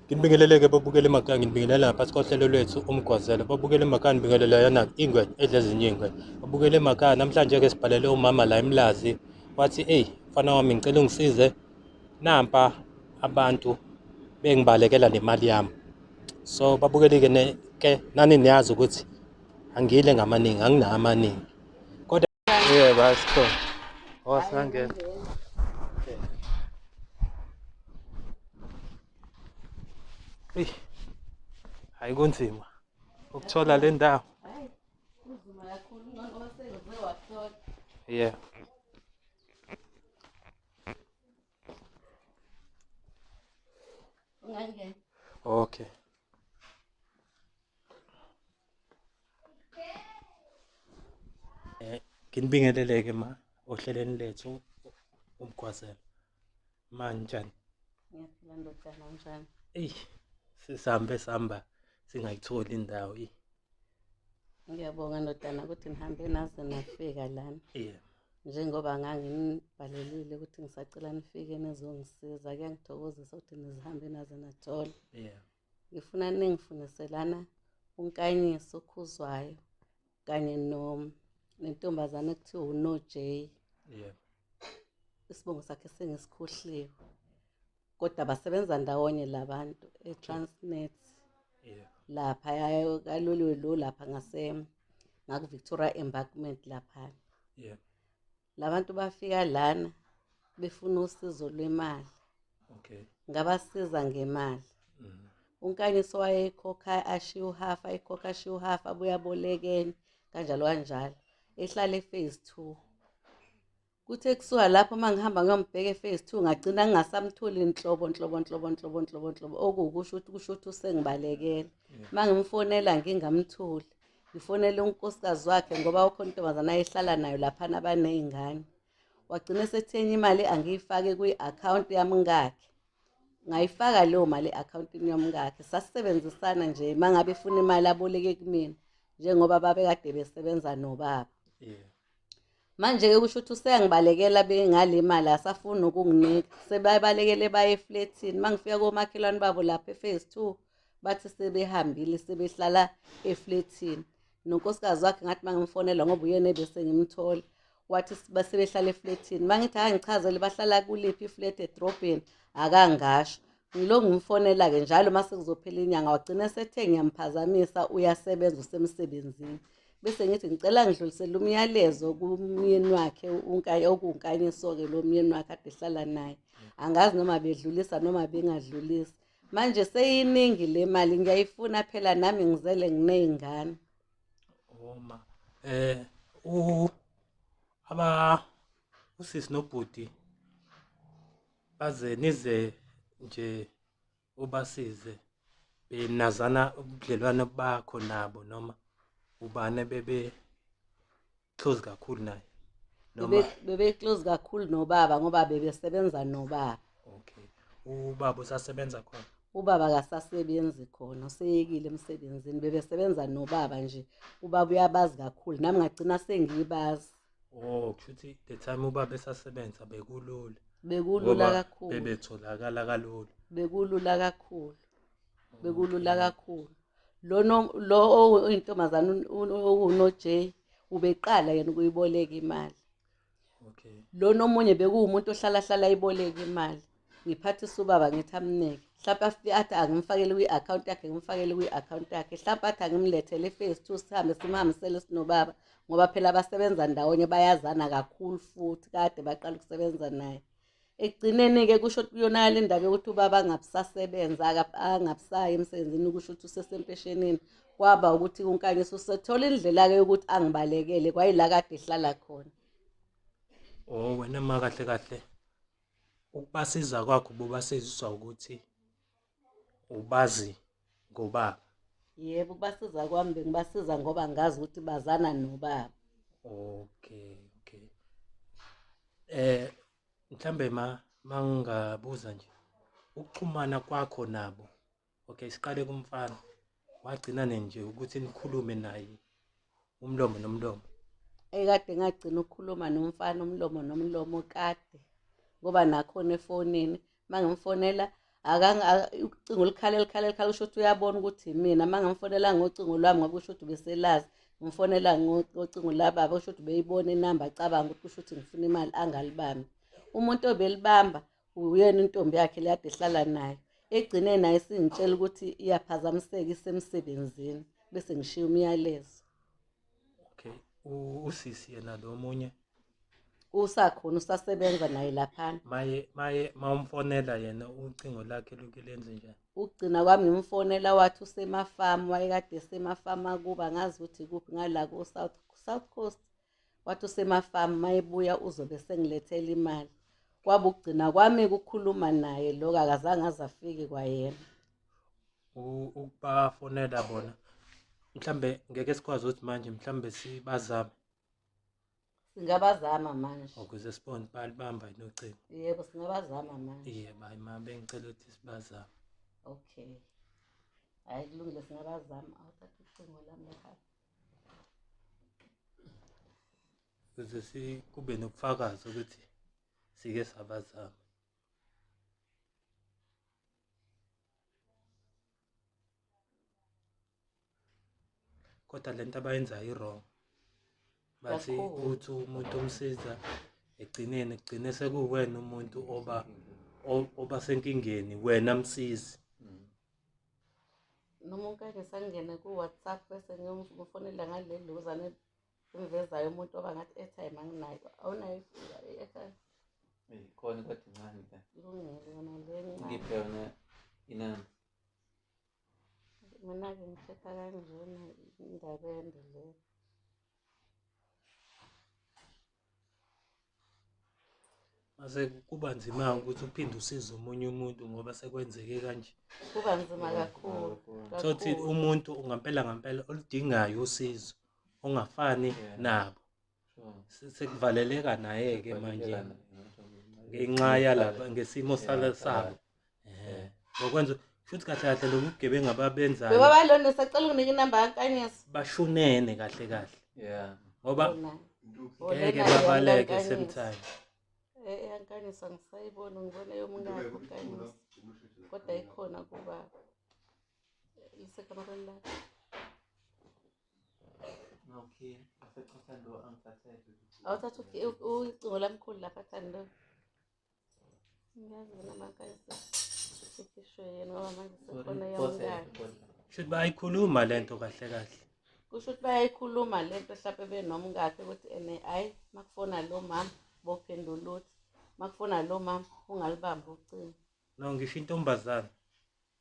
Nginibingelele-ke babukeli emakhaya, nginibingelela lapha kohlelo lwethu Umgwazelo. Babukeli emakhaya, nibingelela yona ingwe edla ezinye iy'ngwe. Babukeli emakhaya, namhlanje-ke sibhalele umama la eMlazi, wathi eyi mfana wami ngicela ungisize, nampa abantu bengibalekela nemali yami. So babukeli-ke ke nani niyazi ukuthi angile ngamaningi, anginawo amaningi. Kodwa yebo asikhona. Oh, singangena. Eyi, hayi kunzima ukuthola le ndawo. Hayi, kunzima kakhulu ngoba sekuze wathola. Yeah. Ungangena. Okay. Eh, nginibingeleleke ma ohlelweni lethu Umgwazelo. Ma njani? Ngiyaphila ndodana, unjani? Eyi, sesihambe sihamba singayitholi indawo. Eyi. Ngiyabonga ndodana ukuthi nihambe naze nafika lana. Yeah. Njengoba nganginibhalelile ukuthi ngisacela nifike nizongisiza, kuyangithokozisa ukuthi nizihambe naze nathola. Yeah. Ngifuna ningifundise lana uNkanyiso Khuzwayo kanye no nentombazane ekuthiwa uNo-J. Yeah. Isibongo sakhe sengisikhohliwe. Kodwa basebenza ndawonye labantu e-Transnet. Yeah. Lapha kaloliwe lo lapha ngase ngaku-Victoria Embankment lapha. Yeah. Labantu bafika lana befuna usizo lwemali. Okay. Ngabasiza ngemali. UNkanyiso wayeyikhokha ashiye uhafu, ayikhokha ashiye uhafu, abuye abolekeni kanjalo kanjalo. Ehlala e-phase 2. Kuthe kusuka lapho uma ngihamba ngiyombheka e-phase 2 ngagcina ngingasamtholi nhlobo nhlobo nhlobo nhlobo nhlobo nhlobo, okuwukusho ukuthi kusho ukuthi usengibalekela. Uma ngimfonela ngingamtholi. Ngifonele unkosikazi wakhe ngoba ukhona intombazane ayehlala nayo laphana abaney'ngane. Wagcina esethi enye imali angiyifake kwi-akhawunti yamkakhe. Ngayifaka leyo mali e-akhawuntini yomkakhe. Sasisebenzisana nje uma ngabe efuna imali aboleke kumina njengoba babekade besebenza nobaba. Yeah. Manje-ke kusho ukuthi useyangibalekela bengale mali asafuni ukunginika. Sebabalekele baye eflethini. Uma ngifika komakhelwane babo lapha e-phase 2 bathi sebehambile sebehlala eflethini. Nonkosikazi wakhe ngathi uma ngimfonela ngoba uyena ebese ngimthola, wathi sebehlala eflethini. Uma ngithi angichazele bahlala kuliphi iflethi edrobheni, akangasho. Ngilokhu ngimfonela-ke njalo uma sekuzophela inyanga, wagcina esethe ngiyamphazamisa, uyasebenza usemsebenzini. Bese ngithi ngicela ngidlulisele umyalezo kumyeni wakhe okuwuNkanyiso-ke lo myeni wakhe ade ehlala naye. Angazi noma bedlulisa noma bengadlulisi. Manje seyiningi le mali ngiyayifuna phela nami ngizele nginey'ngane. Oma u aba usisi nobhuti baze nize nje ubasize benazana ubudlelwano bakho nabo noma ubani bebe close kakhulu naye noma Bebe close kakhulu nobaba ngoba bebesebenza nobaba. Okay, ubaba usasebenza khona? Ubaba akasasebenzi khona, useyekile emsebenzini. Bebesebenza nobaba nje, ubaba uyabazi kakhulu, nami ngagcina sengibazi. Oh, kusho ukuthi the time ubaba esasebenza bekulula. Bekulula kakhulu. Bebetholakala kalula. Bekulula kakhulu. Bekulula kakhulu. Lo lo oyintombazane owuno-J ubeqala yena ukuyiboleka imali. Okay. Lona omunye bekuwumuntu ohlala hlala ayiboleka imali. Ngiphathisa ubaba ngithi amnike. Mhlawumbe afike athi angimfakele kwi-akhawunti yakhe, ngimfakele kwi-akhawunti yakhe. Mhlawumbe athi angimlethele e-phase 2 sihambe simhambisele sinobaba ngoba phela basebenza ndawonye bayazana kakhulu futhi kade baqala ukusebenza naye. Ekugcineni-ke kusho ukuthi kuyonakala indaba yokuthi ubaba angabisasebenza, angabisayi emsebenzini, kusho ukuthi usesempeshenini. Kwaba ukuthi uNkanyiso usethola indlela-ke yokuthi angibalekele, kwayila kade ehlala khona. Oh, wena ma kahle kahle ukubasiza kwakho bobasiziswa ukuthi ubazi ngobaba? Yebo, ukubasiza kwami bengibasiza ngoba ngazi ukuthi bazana nobaba. Okay, okay. Mhlambe ma mangingabuza nje ukuxhumana kwakho nabo. Okay, siqale kumfana. Wagcina nje ukuthi nikhulume naye umlomo nomlomo? Ekade ngagcina ukukhuluma nomfana umlomo nomlomo kade, ngoba nakhona efonini mangimfonela Ucingo likhale likhale likhale, kusho ukuthi uyabona ukuthi imina. Uma ngamfonela ngocingo lwami ngoba kusho ukuthi ubeselazi, ngimfonela ngocingo lababa, kusho ukuthi ubeyibona inamba, acabanga ukuthi kusho ukuthi ngifuna imali, angalibambi. Umuntu obelibamba uyena intombi yakhe le kade ehlala nayo. Egcineni naye singitshela ukuthi iyaphazamiseka isemsebenzini, bese ngishiya umyalezo. Okay, usisi yena lo munye usakhona, usasebenza naye laphana. Maye mawumfonela yena ucingo lakhe luke lenze njani? Ukugcina kwami ngimfonela wathi usemafamu, wayekade esemafamu akuba ngazi ukuthi kuphi ngala ku South Coast. Wathi usemafamu, mayebuya uzobe sengilethela imali. Kwaba ukugcina kwami ukukhuluma naye lokho, akazange aze afike kwayena. Ukubafonela bona mhlambe ngeke sikwazi ukuthi manje mhlambe sibazame. Singabazama manje. Ukuze sibone balibamba yini ucingo. Yebo, singabazama manje. Yebo, hayi ma bengicela ukuthi sibazame. Okay. Hayi kulungile, singabazama. Awuthatha ucingo lami lapha. Ukuze sikube nobufakazi ukuthi sike sabazama. Kodwa lento abayenzayo i-wrong. Bathi uthi umuntu umsiza egcineni kugcine sekuwena umuntu oba senkingeni, wena msizi. Noma unkanye sangene ku-WhatsApp bese ngimfonela ngaleli lozane emvezayo umuntu oba ngathi airtime anginayo. Awunayo i-airtime? Khona kodwa incane la. Ilungile yona le encane. Ngiphe yona inamba. Mina-ke ngithetha kanjena indaba ende le. Mase kuba nzima ukuthi uphinde usize omunye umuntu ngoba sekwenzeke kanje. Kuba nzima kakhulu. Thothi umuntu ngampela ngampela oludingayo usizo ongafani nabo. Sekuvaleleka naye-ke manje ngenxa yalaba ngesimo sabo. Ngokwenza futhi kahle kahle lobu bugebengu ababenzayo. Beba balona sacela unginike inamba kaNkanyiso. Bashunene kahle kahle. Ngoba ngeke babaleke same time. Eyankanyiso angisayiboni, ngibona yomngakho uNkanyiso. Kodwa ikhona kuba isekamereni lakhe. Okay, asecotha lo angithathele. Awuthatha ucingo lamkhulu lapha Thando. Ngiyazi noma Nkanyiso. Ikhishwe yena ngoba manje sekhona yomngakhe. Shuthi bayayikhuluma lento kahle kahle. Kusho ukuthi bayayikhuluma lento mhlawumbe benomngakhe ukuthi ene hayi makufona lo mama bophendula uthi makufona lo mama ungalibambi ucingo. No, ngisho intombazana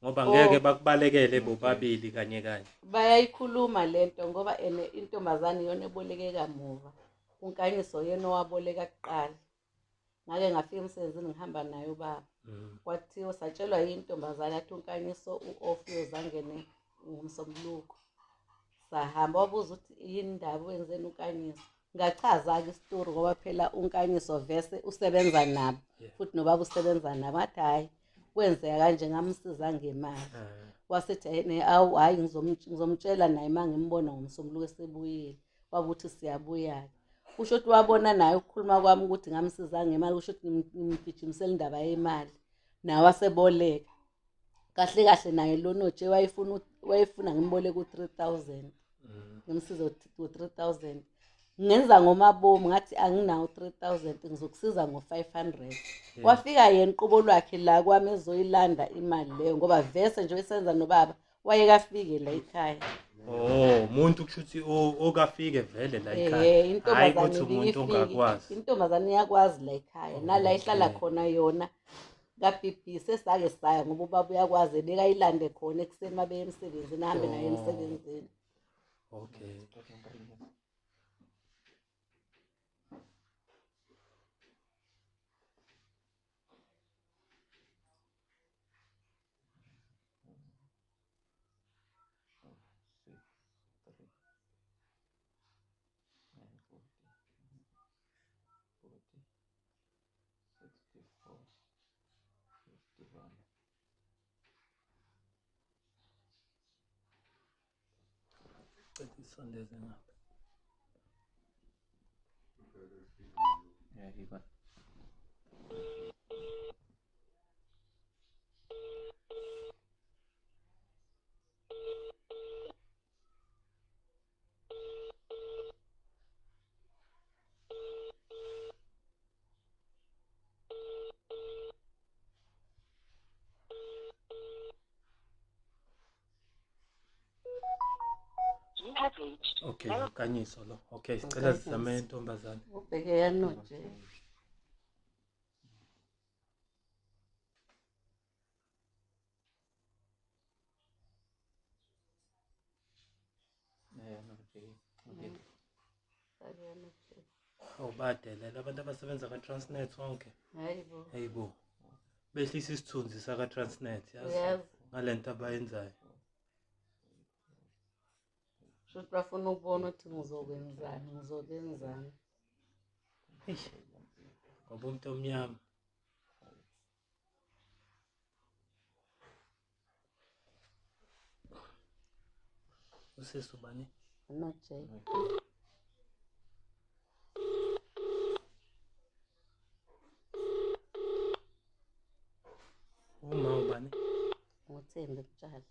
ngoba ngeke bakubalekele bobabili kanye kanye. Bayayikhuluma lento ngoba ene intombazane iyona eboleke kamuva. UNkanyiso yena owaboleka kuqala. Ngake ngafika emsebenzini ngihamba naye ubaba. Kwathiwa satshelwa yintombazane athi uNkanyiso u-off uyozangene ngomsombuluko. Sahamba wabuza ukuthi yini indaba wenzeni uNkanyiso. Ngachaza-ke isitori ngoba phela uNkanyiso vese usebenza nabo futhi nobaba usebenza nabo. Ngathi hhayi kwenzeka kanje ngamsiza ngemali. Wasethi awu hhayi ngizomtshela naye uma ngimbona ngomsombuluko esebuyile. Wabe uthi siyabuya-ke. Kusho ukuthi wabona naye ukukhuluma kwami ukuthi ngamsiza ngemali, kusho ukuthi ngimgijimisela indaba yemali. Naye waseboleka. Kahle kahle naye lo noje wayefuna ngimboleke u-3,000. Ngimsize u-3,000. Ngenza ngomabomu ngathi anginawo 3,000 ngizokusiza ngo-500. Wafika yena uqobo lwakhe la kwami ezoyilanda imali leyo ngoba vese nje esenza nobaba wayekafike la ekhaya. Oh, umuntu kusho ukuthi okafike vele la ekhaya. Hayi ukuthi umuntu ongakwazi. Intombazane iyakwazi la ekhaya. Nala ihlala khona yona ka-BB sesake saya ngoba ubaba uyakwazi bekayilande khona ekuseni mabe emsebenzini ahambe naye emsebenzini. Okay. Isondeze ngapha. Yeah, he got. Okay, uNkanyiso lo. Okay, sicela sizame intombazane. Ubheke yanoje. No J. Okay. Awu badelela abantu abasebenza ka-Transnet wonke. Hayi bo. Hey bo. Behlisa isithunzi saka-Transnet yazi Uyazi. ngalento abayenzayo. Shuthi bafuna ukubona ukuthi ngizokwenzani, ngizokwenzani. Eish. Ngoba umuntu omnyama. Usisi ubani? No J. Uma ubani? Nguthembi Mtshali.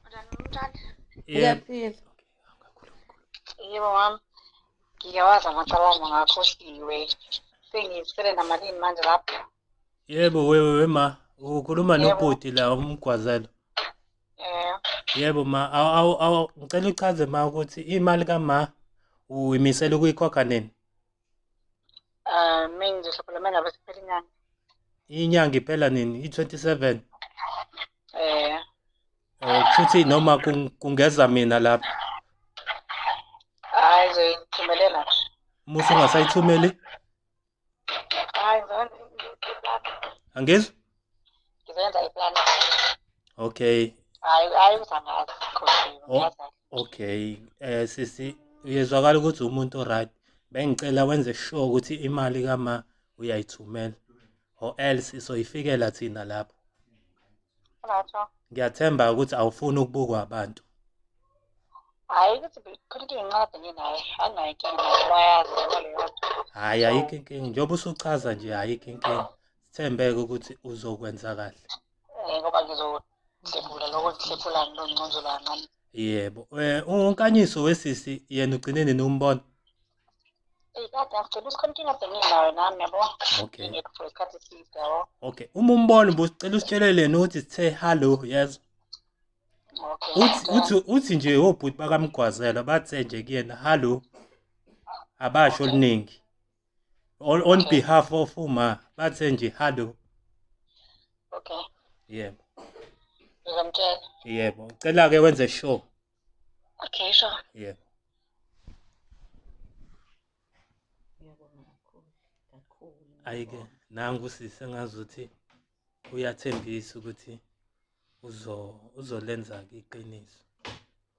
Njani mtshali? Yebo. Uyaphila. Okay, angakhulumi khuluma. Yebo mama, ngiyawazi amacala ami ngakhohliwe. Sengisele namalini manje lapho? Yebo wewe wema, ukhuluma Yebo. nobhuti la umgwazelo. Eh, Yebo ma, awu awu awu ngicela uchaze ma ukuthi imali kama uyimisela ukuyikhokha nini? eh mina ngizohlobola ngabe siphela inyanga. Inyanga iphela nini? I-27. Eh, Eh kushuthi noma kungeza mina lapha. hayi ngizoyithumelela nje. Uma usungasayithumeli Hayi ngizoyenza iplan. angizwa? Ngizoyenza iplan. Okay. Hayi hayi ukuthi angazi khohliwe Oh. ngiyazi. Okay. Eh sisi uyezwakala ukuthi umuntu oright. Bengicela wenze sure ukuthi imali kama uyayithumela or else isoyifikela thina lapho. Lapho. Ngiyathemba ukuthi awufuni ukubukwa abantu. Hayi ukuthi khona inkinga encane nginayo. Anginayo inkinga nayo bayazi noma leyo nto. Hhayi ayikho inkinga njengoba usuchaza nje ayikho inkinga. Sithembeke ukuthi uzokwenza kahle. Eh ngoba ngizohlephula lokho ngihlephula ngilonconzo kancane. Yebo. Eh uNkanyiso wesisi yena ugcine nini umbona? Eh kade ngicela ukuthi khona inkinga enginayo nami yabo. Okay. Ngingekho for isikhathi eside yabo. Okay. Uma umbona ubusicela usitshelele yena ukuthi sithe hello yes. Okay. Uthi uthi uthi nje obhuti bakamgwazela bathe nje kuyena hello. Abasho oluningi. On Okay. behalf of uma bathe nje hello. Okay. Yebo. Ngizomtshela. Yebo. Cela ke wenze sure. Okay, sure. Yebo. Ngiyabonga kakhulu. Kakhulu. Ayike nangu sisi engazuthi uyathembisa ukuthi uzolenza ke iqiniso.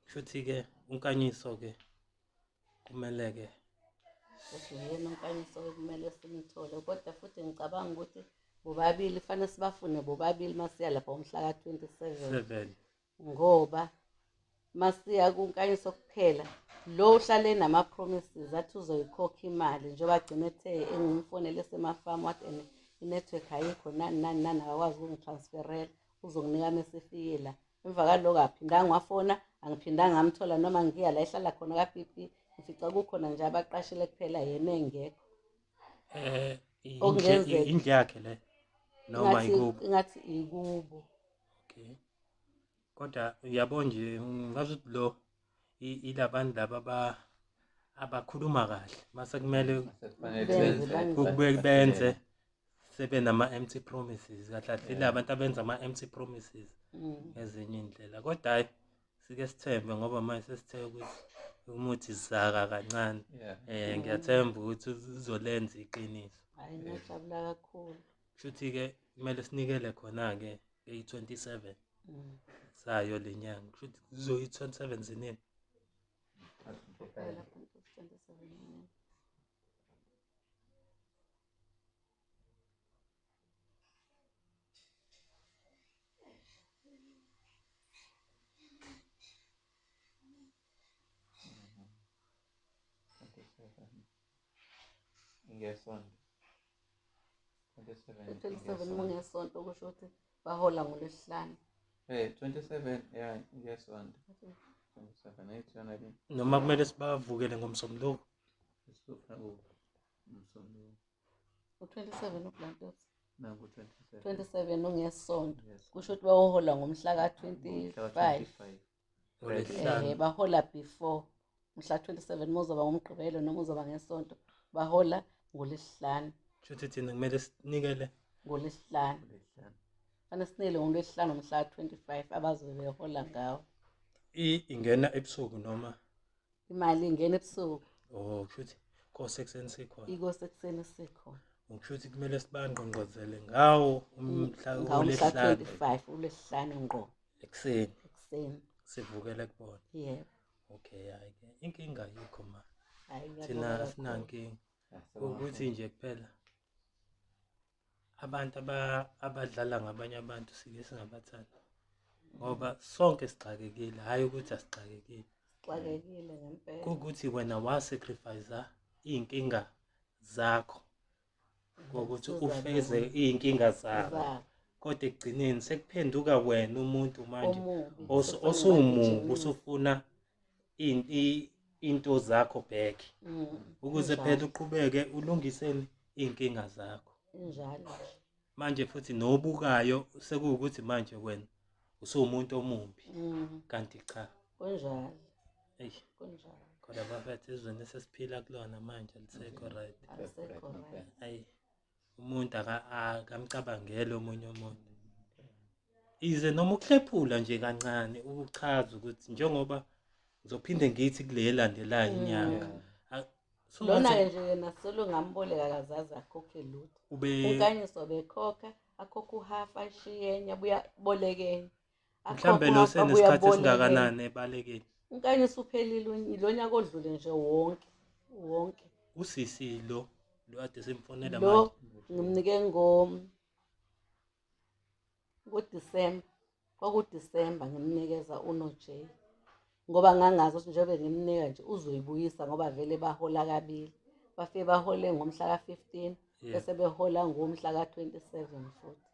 Kushuthi ke uNkanyiso ke kumele ke Kodwa uyena uNkanyiso kumele simthole kodwa futhi ngicabanga ukuthi bobabili fanele sibafune bobabili masiya lapha umhla ka-27 7 ngoba masiya kuNkanyiso kuphela lo uhlale nama-promises athi uzoyikhokha imali njengoba agcine ethe engimfonele esemafamu wathi ene i-network ayikho nani nani nani akakwazi ukungitransferela uzonginika mesefike la. Emva kaloko aphindanga wafona, angiphindanga ngamthola noma ngiya la ehlala khona ka-B P ngifica kukhona nje abaqashile kuphela yena engekho. Eh Okungenzeka. indlu yakhe le noma Ingathi ikubo. ingathi ikubo. Okay. Kodwa uyabo nje ngazi ukuthi lo ilabantu laba abakhuluma kahle mase kumele Sekufanele Benze, benze bange- kube benze sebe nama empty promises kahle kahle Yeah. labantu abenza ama empty promises ngezinye indlela kodwa hayi sike sithembe ngoba manje sesithe ukuthi umuthi zaka kancane. Yeah. Eh ngiyathemba ukuthi uzolenza iqiniso. Hayi ngiyajabula kakhulu. Kushuthi ke kumele sinikele khona ke ngeyi-27 sayo le nyanga. Kushuthi kuzoyi 27 zinini? Phela 27 nyanga. Ngesonto. 27. 27 mungesonto kusho ukuthi bahola ngolwesihlanu. Hey, 27 yeah, ngesonto. 27 ayithona ke. Noma kumele sibavukele ngomsombuluko. Isifuna umsombuluko. U-27 uBlantos. Nangu 27. 27 ungesonto. Yes. Kusho ukuthi bahola ngomhla Ngomhla ka-25. ka-25. NgoLwesihlanu. Bahola before mhla 27, uma uzoba ngoMgqibelo noma uzoba ngeSonto, bahola ngoLwesihlanu. Kusho thina kumele sinikele ngoLwesihlanu. Fanele sinikele ngoLwesihlanu mhla 25 abazobe behola ngawo. Ingena ebusuku noma imali ingena ebusuku? Oh, kusho ukuthi kose ekuseni sikhona. Ikose ekuseni sikhona. Kusho ukuthi kumele sibangqongqozele ngawo umhla Ngawo mhla woLwesihlanu 25, uLwesihlanu ngqo ekuseni ekuseni. Sivukele kubona. Yebo. Okay, hayi ke inkinga ayikho ma. Hhayi, ngiyabonga Thina kakhulu. asinankinga. Ukuthi nje kuphela abantu abadlala ngabanye abantu sike singabathandi. Ngoba sonke sixakekile, hhayi ukuthi asixakekile. Sixakekile ngempela. Kuwukuthi wena wa-sacrifice iy'nkinga zakho ngokuthi Ukusiza ufeze bona. iy'nkinga zabo. Zabo. Kodwa ekugcineni sekuphenduka wena umuntu manje Omubi, sekufanele osumubi, bagijime. usufuna into zakho back. Ukuze phela uqhubeke ulungiseni iy'nkinga zakho. Injalo nje. Manje futhi nobukayo sekuwukuthi manje wena usuwumuntu omubi. Kanti cha. Kunjalo. Eyi. Kunjalo. Kodwa bafethu ezweni esesiphila kulona manje alisekho right. Alisekho right. Ayi. Umuntu akamcabangeli omunye umuntu. Ize noma ukuhlephula nje kancane ukuchaza ukuthi njengoba ngizophinde ngithi kule elandelayo inyanga. So Lona ngathi ke nje yena solo ngamboleka akazazi akhokhe lutho. Unkanyiso bekhokha, akhokhe uhafu ashiye enye abuye aboleke enye. Akhokhe Mhlambe lo uhafu, abuye senesikhathi aboleke enye. esingakanani ebalekile. Unkanyiso uphelile lo nyaka odlule nje wonke, wonke. Usisi lo ade simfonela Lo manje. ngimnike ngoDisemba, kwakuDisemba ngimnikeza uno J. Ngoba ngangazi ukuthi njengoba ngimnika nje uzoyibuyisa ngoba vele bahola kabili. Bafike bahole ngomhla ka-15 bese behola ngomhla ka-27 futhi.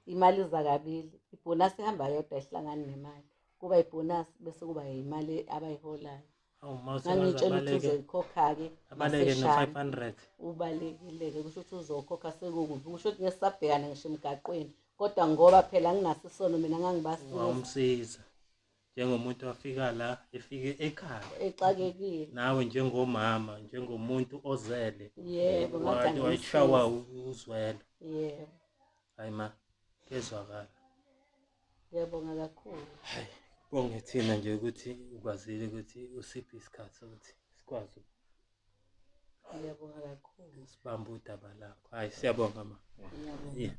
Imali iza kabili, ibhonasi ihamba yodwa ayihlangani nemali. Kuba ibhonasi bese kuba imali abayiholayo. Awu, ma usengaze Ngangitshela ukuthi abaleke. uzoyikhokha-ke Abaleke no maseshana. 500. Ubalekile-ke kusho ukuthi uzokhokha sekukubi, kusho ukuthi ngeke sisabhekana ngisho emgaqweni. Kodwa ngoba phela nginaso isono mina ngangibasiza. Wawumsiza njengomuntu wafika la efike ekhaya. Exakekile. Nawe njengomama, njengomuntu ozele. Yebo, ngathi angimsize. Wayishawa uzwelo. Yebo. Hayi ma, kuyezwakala. Ngiyabonga kakhulu. Hayi, bonge thina nje ukuthi ukwazile ukuthi usiphe isikhathi sokuthi sikwazi Ngiyabonga kakhulu. sibambe udaba lakho. Hayi, siyabonga ma. Ngiyabonga. Yeah.